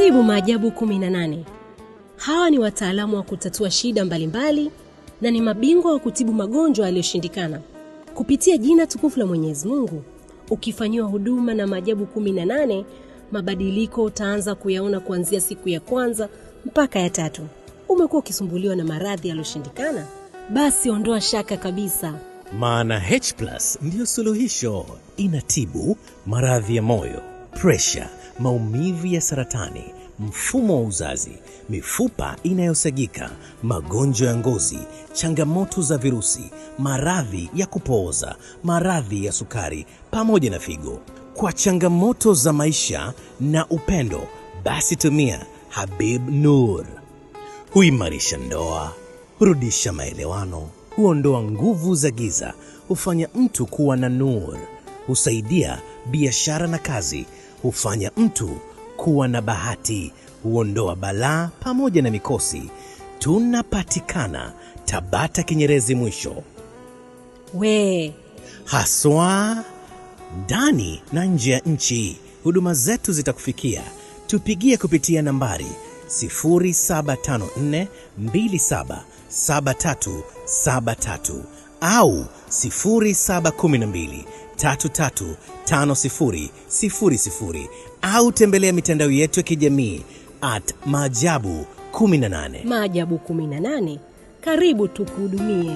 Karibu Maajabu 18. Hawa ni wataalamu wa kutatua shida mbalimbali na ni mabingwa wa kutibu magonjwa yaliyoshindikana. Kupitia jina tukufu la Mwenyezi Mungu, ukifanyiwa huduma na Maajabu 18, mabadiliko utaanza kuyaona kuanzia siku ya kwanza mpaka ya tatu. Umekuwa ukisumbuliwa na maradhi yaliyoshindikana? Basi ondoa shaka kabisa. Maana H+ ndiyo suluhisho. Inatibu maradhi ya moyo, presha, maumivu ya saratani, mfumo wa uzazi, mifupa inayosagika, magonjwa ya ngozi, changamoto za virusi, maradhi ya kupooza, maradhi ya sukari pamoja na figo. Kwa changamoto za maisha na upendo, basi tumia Habib Nur. Huimarisha ndoa, hurudisha maelewano, huondoa nguvu za giza, hufanya mtu kuwa na nur, husaidia biashara na kazi, hufanya mtu kuwa na bahati, huondoa balaa pamoja na mikosi. Tunapatikana Tabata Kinyerezi mwisho, We, haswa ndani na nje ya nchi. Huduma zetu zitakufikia. Tupigie kupitia nambari 0754277373 au 0712335000 au tembelea mitandao yetu ya kijamii at Maajabu 18. Maajabu 18, karibu tukuhudumie.